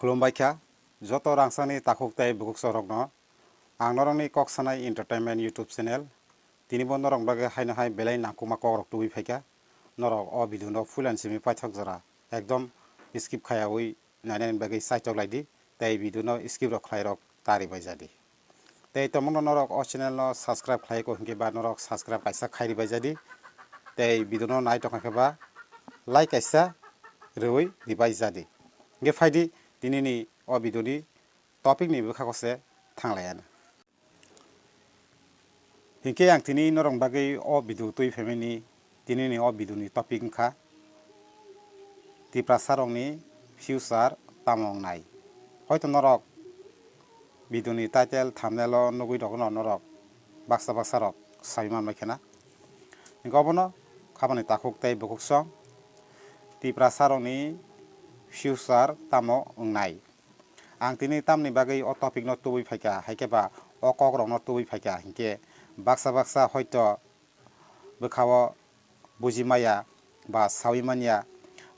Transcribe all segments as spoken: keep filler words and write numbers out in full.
Khulumbai kha joto rangchakni takhuk tei bukhuk chorokno. Ang norokni Kok Sanai Entertainment YouTube channel. Tini bo norok bagwi haino hai belai nangkukma kokrok tubui phaikha. Norok o video no full and simi paithak jora ekdom skip khayaui nainani bagwi chaitok lai di, tei video no skip rok khlai rok ta ribai ja di. Tei tongmungno norok o channel no subscribe khlai ko hinkhe ba norok subscribe kaisa khai ribai ja di. Tei video no nai tongkha khe ba like kaisa rwui ribai ja di. Hinkhe phai di tinini o video ni topic ni bwkha kose thang lai ano. Hinkhe ang tini norok bagwi o video twi phaimani, tinini o video ni topic wngkha Tiprasa rokni future tamo wngnai. Hoito norok video ni title, thumbnail o nugwi rokno norok baksa baksa rok sai manbai khena. Hinkhe obono khabani takhuk tei bukhuk song Tiprasa rokni future tamo wngnai. Ang tini tamni bagwi o topic no tubui phaikha, haikhe ba o kok rok no tubui phaikha hinkhe baksa baksa hoito bwkha o buji maya ba saui manya,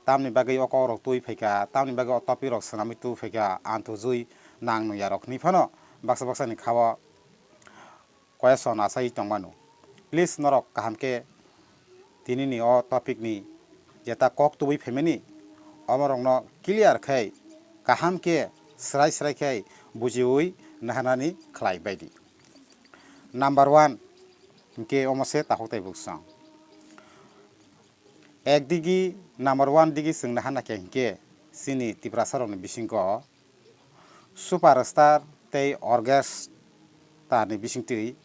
tamni bagwi o kok rok tubui phaikha, tamni bagwi o topic rok swnamwi tubui phaikha, ang tujui nang nungya rok hinwi phano baksa baksa ni kha o question achai tongmano. Please norok kaham khe tinini o topic ni jeta kok tubui phaimani, omorokno clear khai, kaham khe srai srai khai bujiui naharnani khlai baidi. Number one hinkhe omo se takhuk tei bukhuk song. Ekdigi number one digi chwng naharna khe hinkhe chini Tiprasa rokni bisingo superstar tei orchestra ni bisingtwi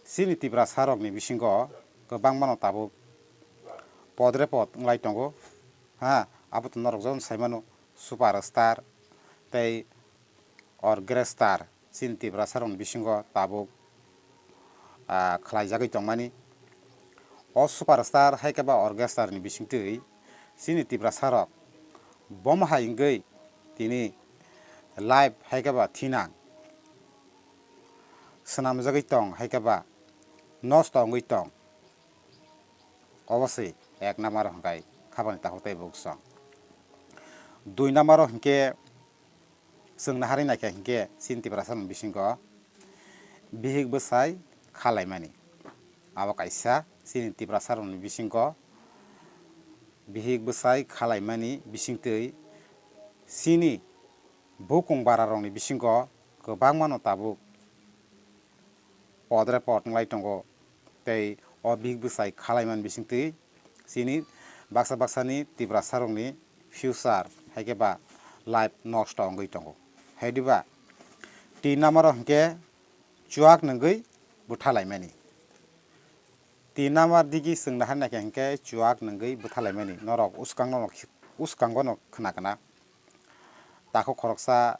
chini Tiprasa rokni bisingo kwbangmano tabuk podre pod wnglai tongo. Ha, abo to norok jotono sai mano, superstar tei orchestra chini Tiprasa rokni bisingo tabuk, ah, khlaijagwi tongmani. O superstar hai khe ba orchestra ni bisingtwi chini Tiprasa rok bomo hai wngwi tini live hai khe ba thinang swnamjagwi tong hai khe ba nosto wngwi tong. Obo se ek number o hwnkhe khabani takhuk tei bukhuk song. Dui number o hinkhe chwng naharwi naikha hinkhe chini Tiprasa rokni bisingo bihik bwsai khalaimani. Abo kaisa chini Tiprasa rokni bisingo bihik bwsai khalaimani bisingtwi chini bukung bara rokni bisingo kwbangmano tabuk podre pod wnglai tongo. Tei o bihik bwsai khalaimani bisingtwi chini baksa baksani Tiprasa rokni future hai khe ba life nosto wngwi tongo. Hai diba tin number o hinkhe chuak nungwi bwtha laimani. Tin number digi chwng naharna khe hinkhe chuak nungwi bwtha laimani. Norok uskango no, uskango no khna kana. Takhuk khoroksa,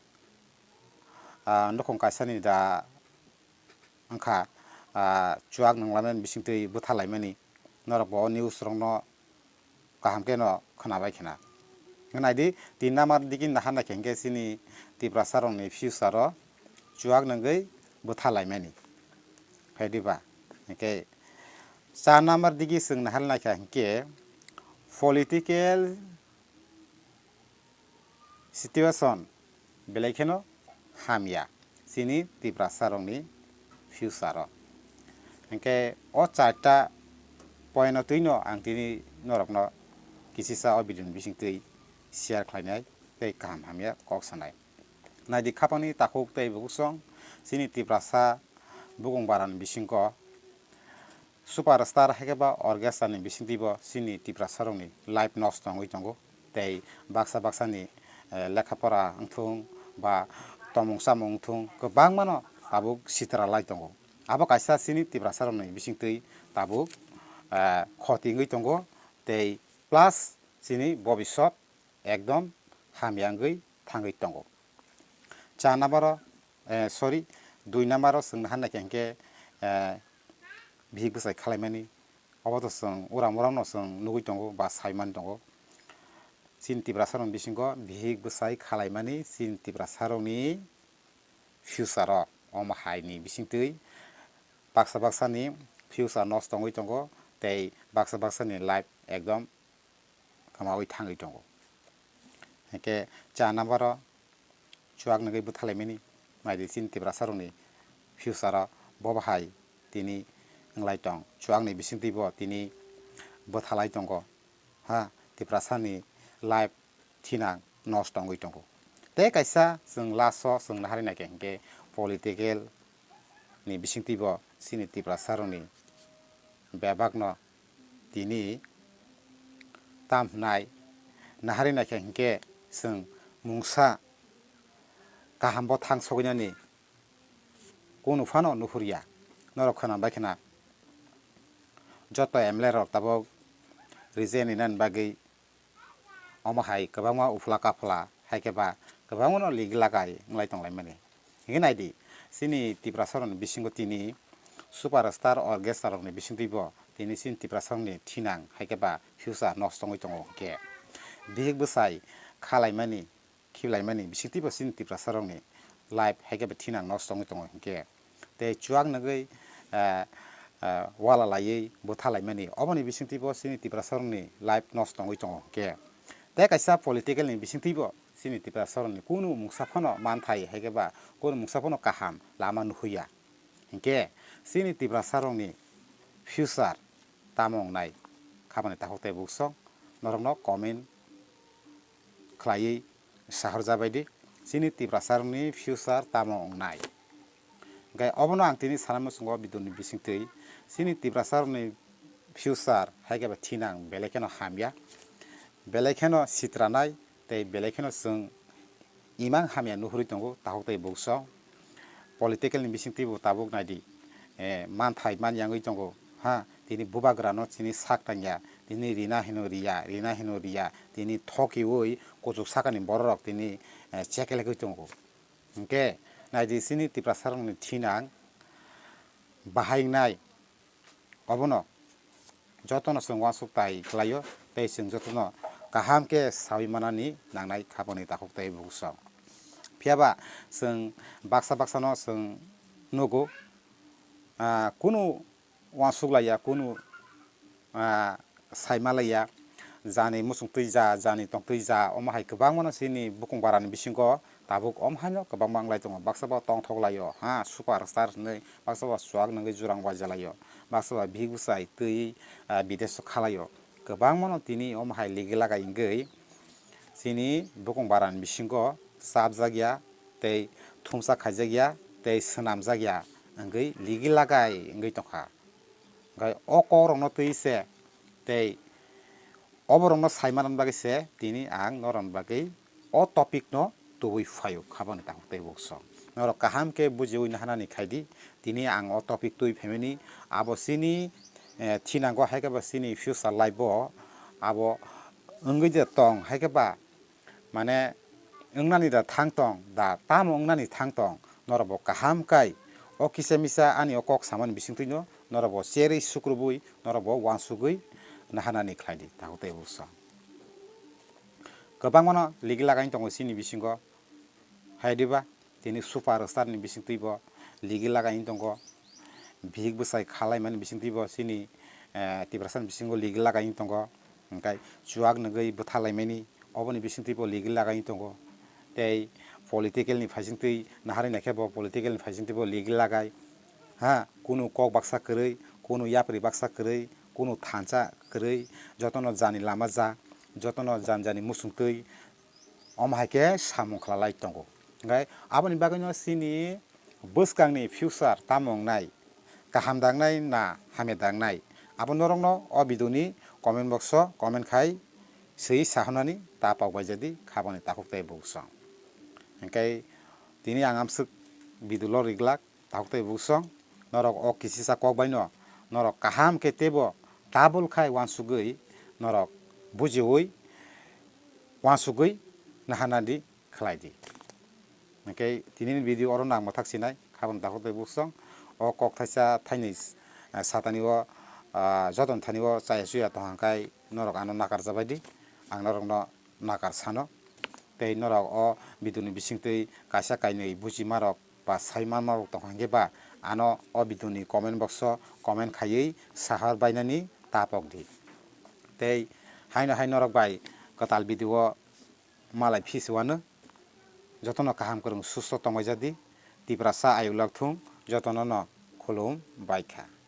ah, nukhung kaisani da wngkha, ah, chuak nunglaimani bisingtwi bwtha laimani. Norok bo o news rokno kaham khe no khwnabai khna. Hwnkhe naidi, tin number digi naharna khe hinkhe chini Tiprasa rokni future o chuak nungwi bwtha laimani. Hai diba? Hinkhe char number digi chwng naharna khe hinkhe political situation belai kheno hamya chini Tiprasa rokni future o. Hinkhe o charta point o twino ang tini norokno kisisa o video ni bisingtwi share khlainai tei kaham hamya kok sanai. Naidi khapangni takhuk tei bukhuk song chini Tiprasa bukung bara ni bisingo superstar hai khe ba orchestra ni bisingtwi bo chini Tiprasa rokni life nosto wngwi tongo. Tei baksa baksani, eh, lekha pora wngthung ba tomung samung wngthung kwbangmano tabuk sitra lai tongo. Abo kaisa chini Tiprasa rokni bisingtwi tabuk, eh, khoti wngwi tongo tei plus chini bobisot ekdom hamya wngwi thangwi tongo. Cha number o, eh, sorry, dui number o chwng naharna khe hinkhe, eh, bihik bwsai khalaimani. Obo to chwng uram uram no chwng nugwi tongo ba sai mani tongo. Chini Tiprasa rokni bisingo bihik bwsai khalaimani chini Tiprasa rokni future o omo hai ni bisingtwi baksa baksa ni future nosto wngwi tongo tei baksa baksa ni life ekdom kwmaui thangwi tongo. Hinkhe cha number o chuak nugwi bwthalaimani. Naidi chini Tiprasarokni future o bo bahai tini wnglai tong, chuakni bisingtwibo tini bwthalai tongo. Ha, Tiprasani life thinang nosto wngwi tongo. Tei kaisa chwng last o chwng naharwi naikha hinkhe political ni bisingtwibo chini Tiprasarokni bebakno tini tam hwnai naharwi naikha hinkhe chwng mungsa kahambo thang sogwinani kunu phano nuhurya. Norok khwna bai khwna joto M L A rok tabuk resign rinani bagwi omo hai kwbangma uphla kaphla hai khe ba kwbangmano ligi lagai wnglai tonglaimani. Hinkhe naidi, chini Tiprasarokni bisingo tini superstar orchestra rokni bisingtwibo tini chini Tiprasarokni thinang hai khe ba future nosto wngwi tongo hinkhe bihik bwsai khalaimani khibilaimani bisingtwibo chini Tiprasarokni life hai khe ba thinang nosto wngwi tongo hinkhe tei chuak nugwi, ah, ah, wala laiwi bwthalaimani oboni bisingtwibo chini Tiprasarokni life nosto wngwi tongo hinkhe tei kaisa political ni bisingtwibo chini Tiprasarokni kunu mungsa phano manthai hai khe ba kunu mungsa phano kaham lama nuhuya hinkhe chini Tiprasarokni future tamo wngnai khabani takhuk tei buksong norokno comment khlaiwi sahorjabaidi chini Tiprasarokni future tamo wngnai. Hinkhe obono ang tini sana muchungo biduni bisingtwi chini Tiprasarokni future hai khe ba thinang belai kheno hamya, belai kheno sitranai tei belai kheno chwng imang hamya nuhurwi tongo takhuk tei buksong. Political ni bisingtwibo tabuk naidi, eh, manthai man yangwi tongo. Ha, tini bubagrano chini sak tangya, tini rina hino riya, rina hino riya, tini thokiwi kuchuk sakani bororok tini, eh, chekelgwi tongo. Hinkhe naidi chini Tiprasarokni thinang bahai wngnai. Obono jotono chwng uansuk tai khlaio, tei chwng jotono kaham khe saui manani nangnai khaboni takhuk tei buksong. Phiya ba chwng baksa baksano chwng nugo, ah, kunu uansuk laiya, kunu, ah, saima laiya, jani muchung twi ja, jani tong twi ja, omo hai kwbangmano chini bukung barani bisingo tabuk omo haino kwbangma wnglai tongo. Baksa bo tongthok laio, ha, superstar hinwi, baksa bo chuak nungwi jurang baija laio, baksa bo bihik bwsai twi, ah, bidesh o khalaio. Kwbangmano tini omo hai ligi lagai wngwi chini bukung barani bisingo chapjak ya tei thumsa khaijak ya tei swnamjak ya wngwi ligi lagai wngwi tongkha. Hwnkhe o kokrokno twi se tei oborokno sai manani bagwi se tini ang norokni bagwi o topic no tubui phaio khaboni takhuk tei buksong. Norok kaham khe bujiwi nahanani khaidi, tini ang o topic twi phaimani abo chini, eh, thinango hai khe ba chini future life o abo wngwi de tong hai khe ba mane wngnani da thang tong, da tamo wngnani thang tong, norok bo kaham kai o kisa misa ani o kok samani bisingtwi no norok bo cherwi sukrubui norok bo uansugwi nahanani khlaidi takhuk tei buksong. Kwbangmano ligi lagaini tongo chini bisingo, hai diba tini superstar ni bisingtwi bo ligi lagaini tongo, bihik bwsai khalaimani bisingtwi bo chini, eh, Tiprasa ni bisingo ligi lagaini tongo, hwnkhe chuak nugwi bwthalaimani oboni bisingtwi bo ligi lagaini tongo, tei political ni phaisingtwi naharwi naikhe bo political ni phaisingtwi bo ligi lagai, ha, kunu kok baksa kwrwi, kunu yapri baksa kwrwi, kunu thansa kwrwi, jotono jani lama ja, jotono jani jani muchungtwi, omo hai khe samung khwlalai tongo. Hwnkhe aboni bagwino chini bwskangni future tamo wngnai, kaham dangnai na hamya dangnai, abo norokno o video ni comment box o comment khai swi sahornani ta pok bai jadi khaboni takhuk tei buksong. Hwnkhe tini ang amswk video lo rijlak. Takhuk tei buksong, norok o kisisa kok bai no norok kaham khe teibo double khai uansugwi norok bujiwi uansugwi naharnani khlai di. Hwnkhe tini ni video oro no ang mwthak sinai khaboni takhuk tei buksong, o kok thaisa thainwi, ah, satani o, ah, joto ni thani o chaya chuya tong hwnkhe norok ano nakar jabai di, ang norok no nakar sano. Tei norok o video ni bisingtwi kaisa kainwi bujimarok ba sai manmarok tong hwnkhe ba ano o video ni comment box o comment khaiwi sahor bainani ta pok di. Tei haino hai norok bai kwtal video o malai phisiwano. Jotono kaham kwrwng susto tongbaijadi. Tiprasa ayuk lak thung, jotono no khulum baikha.